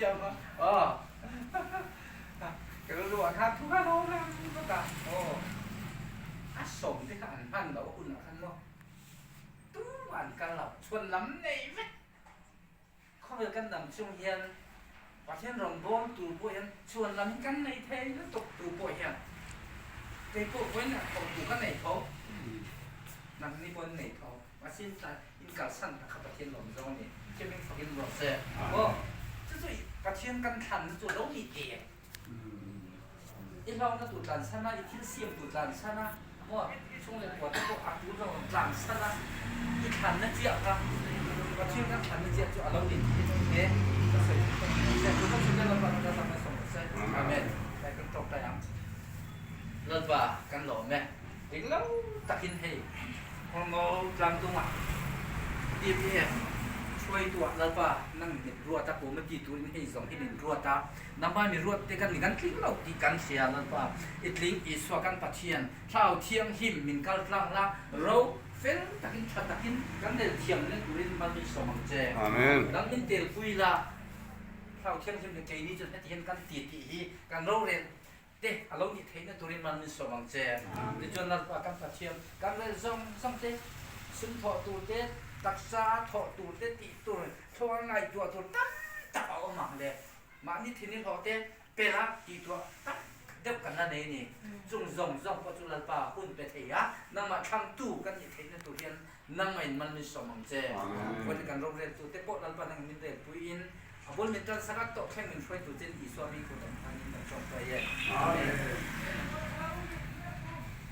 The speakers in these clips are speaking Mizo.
Thiam a aw Ka rilru ah khan thu kha lo reng vek a aw A sawm te kha an hman loh hunah khan maw tumah an kal lo chhuan lam nei vek Khawvel kan dam chung hian Pathian rawngbawm tur pawh hian chhuan lam hi kan nei thei lutuk tur pawh hian kei pawh vawiin ah thawh tur ka nei tho, nangni pawh an nei tho, mahse in tla in kalsan tak kha Pathian lawm zawng a ni, Pathian hming fakin rawh se aw chu chu Pathian kan thlanna chu lo ni teh I hlauhna tur tlan san a, i thil siam tur tlan san a, maw chung leh kua te pawh a tur lo rawn tlan san a, i thlanna chiah kha Pathian kan thlanna chiah chu a lo ni tih hi chu nge ka sawi duh tak ni se, chu ka sawi te Lalpa kan ram a sawm rawh se. Amen. Hei kan tawngtai ang. Lalpa kan lawm e. Ring lo takin hei Kawlngo tlangtungah TPF hruaituah Lalpa nang min ruat a, committee turin hei zawng hi min ruat a, nangmah mi ruat te kan ni kan tling lo tih kan hria Lalpa i tling Isua kan Pathian Thlarau Thianghlim min kal tlang la ro fel takin tha takin kan rel thiam leh turin mal min sawm ang che. Nang min telpui la Thlarau Thianghlim leh keini chuan heti hian kan ti tih hi kan rorel te a lo nih theihna turin man min sawm ang che. Tichuan Lalpa kan Pathian kan rel zawng zawng te, sum thawh tur te, taksa thawh tur te tih tur, thluang ngaihtuah tur tam tak a awm ang le. Mahni thin i hlawh te pela tih tuah tak deuh kan la nei a ni. Chung zawng zawng pawh chu Lalpa hun pe thei a, nangmah thlangtu kan nih theihna tur hian nangmah in man min sawm ang che. Khuan kan roreltu te pawh Lalpa nangin min relpuiin A bul min tan sak a, tawhthleng min hruaitu chin Isua mi kut an hman in kan tlawmtuai e. Amen.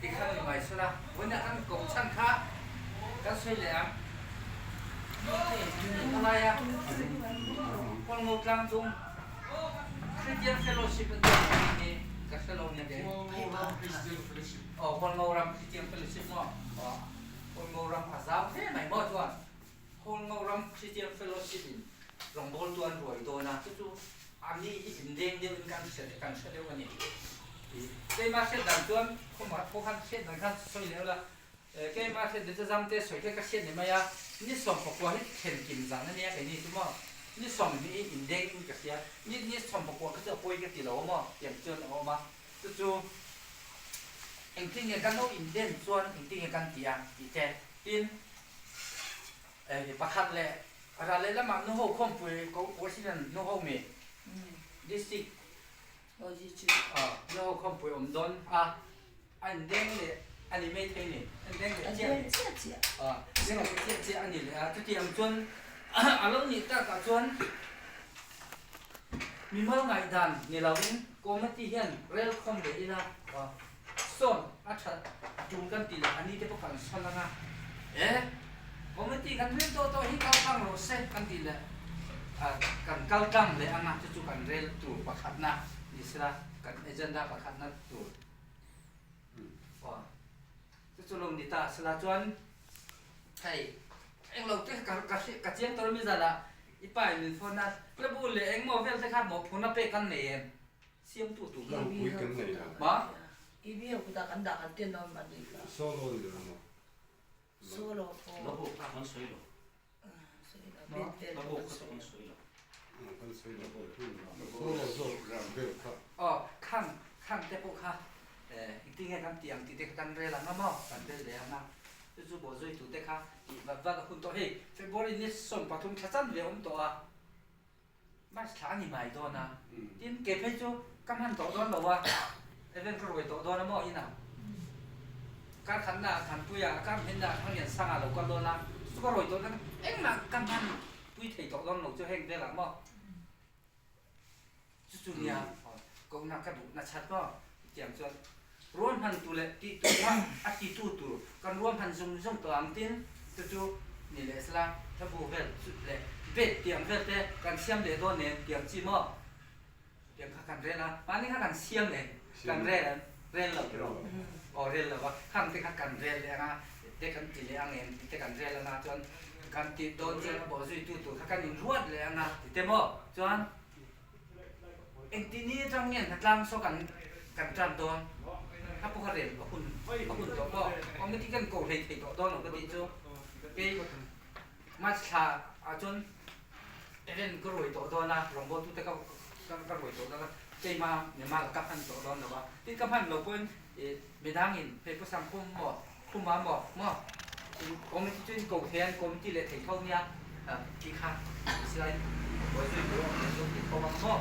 Ti khan ni mai sela, vawiinah kan koh chhan kha kan sawi leh ang. Khawlai a Kawlngo tlang chung Christian Fellowship an tih ang hi ka hre lo nia ke. Aw Kawlngo ram Christian Fellowship maw? Aw Kawlngo ram a zau hle mai maw chuan. Kawlngo ram Christian Fellowship in rawngbawltu an ruai dawn a, chu chu a mi hi inleng deuh in kan hria kan hre deuh a ni. Keimah hriat dan chuan khawmah pawh khan hriat dan khan sawi leh ula, keimah hriat dan chu Zamte sawi kha ka hriat ni mai a, ni 19 hi thlen kim zan a nia keini chu maw, ni 20 hi inleng in ka hria, ni ni 19 kha chu a pawi ka ti lo a maw tiang chuan a awm a, chu chu engtin nge kan lo inlen chuan engtin nge kan ti a tih te tin. Pakhat leh ral leh lamah nuho khawmpui President nuho mi district nuho khawmpui awm dawn a, a indeng leh a ni mai thei ni, a indeng leh chiah a ni, deng leh chiah chiah a ni leh a, chutiang chuan a lo nih takah chuan mimal ngaihdan ni loin committee hian rel khawm leh ila Sawn a that tum kan ti leh a ni te pawh kan sawn ang a, e committee kan rel tawh tawh hi kal tlang rawh se kan tih leh kan kal tlang leh ang a, chu chu kan rel tur pakhatna ni sela kan agenda pakhatna tur aw chu chu lo ni ta sela chuan hei englo te ka ka ka chiang tawh mi zan ah i pa in min phone a, tlabul leh engmaw vel te kha mawhphurhna pek kan nei em? Siamtu tur kha. Pui kan nei lo. Ma? TV ho kutah kan dah kan ten dawn mah ni kha. Solo ni lo maw? Solo pawh. Lo ho kha kan sawi lo. Sawi lo. Bet vel Lo ho kha chu kan sawi lo. Kan sawi lo. Solo zawk ram vel kha. Aw khang khang te pawh kha engtin nge kan tih ang tih te kha kan rel ang a maw? Kan rel leh ang a. Chu chu bawhzui tute kha tih vat vat a hun tawh. Hei February ni 13 thla chan ve a awm tawh a. Bus thla a ni mai dawn a, tin ke phei chu ka hman tawh dawn lo a, event ka ruai tawh dawn a maw inah kar khatna ah Thanpuia kar hminna ah Thangliansanga lo kal dawn a, chu ka ruai tawh dawn a, engmah ka hman pui thei tawh dawn lo chu heng velah maw chu chu nia kohna ka duh na chat maw chutiang chuan ruahman tu leh tih tur kha a titu tur kan ruahman zung zung tawh ang tin chu chu ni leh sela thlabu vel chu leh bed tiang vel te kan siam leh dawn nen tiang chi maw tiang kha kan rel a mahni kha kan siam leh kan rel an rel lo tiraw aw rel lo a khang te kha kan rel leh anga te kan ti leh ang em tih te kan rel anga chuan kan tih dawn chuan a bawhzui tu tur kha kan inruat leh anga ti te maw chuan Engtini atang nge hnatlang saw kan kan tan dawn? A pawh kha rel a hun a hun tawh maw? Committee kan ko hlei thei tawh dawn lo ka tih chu kei March thla ah chuan Ellen ka ruai tawh dawn a, rawngbawltute ka ka ruai tawh dawn a, keima mimal ka hman tawh dawn lo a, tin ka hman lo pawhin ih midangin hei pu Sangkhum maw Khuma maw maw in committee chu in ko thei a, in committee leh thei tho nia tih kha silai buai zui tur a awm leh chu ti tho ang maw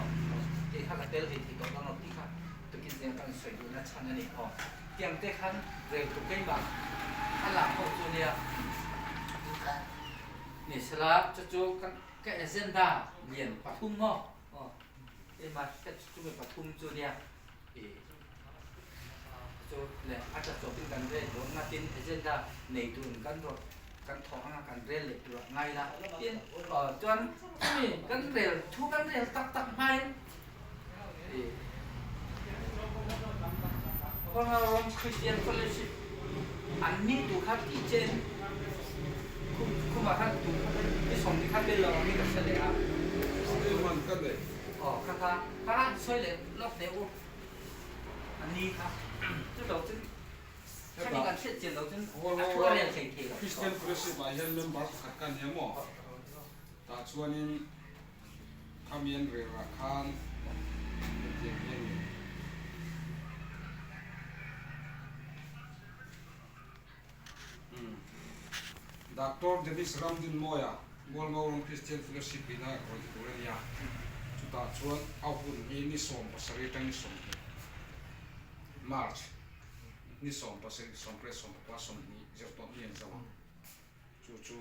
tih kha ka tel thei thei tawh dawn lo tih kha tukin zia kan sawi duhna chhan a ni aw. Tiang te khan rel tu keimah a lang ho chu nia. Ni sela chu chu ka ka agenda lian pathum maw aw keimah hriat chu chumi pathum chu nia i chu le a tla chawpin kan rel dawn ngatin agenda nei turin kan rawt kan thawh anga kan rel leh turah ngai la tin aw chuan chumi kan rel thu kan rel tak tak hmain i Kawlngarawm Christian Fellowship an ni tu kha tih chen khumah khan tu ni sawm ni kha tel lo angin ka hre leh a. Statement ka nei. Aw kha kha kha kha sawi leh lawk teh u an ni kha chu lo chu khami kan hriat chian lo chun a thu a rel thei thei lo. Christian Fellowship ah hian member pakhat ka nia maw? Tah chuanin Khami an rel ah khan hetiang hi a ni. Umm. Doctor Dennis Ramdinmawia, Mualngoram Christian Fellowship in a rawih tur a nia. Chutah chuan a hun hi ni 17 atang ni 20 March ni 17, 18, 20 zirtawp ni an zo ang. Chu chu.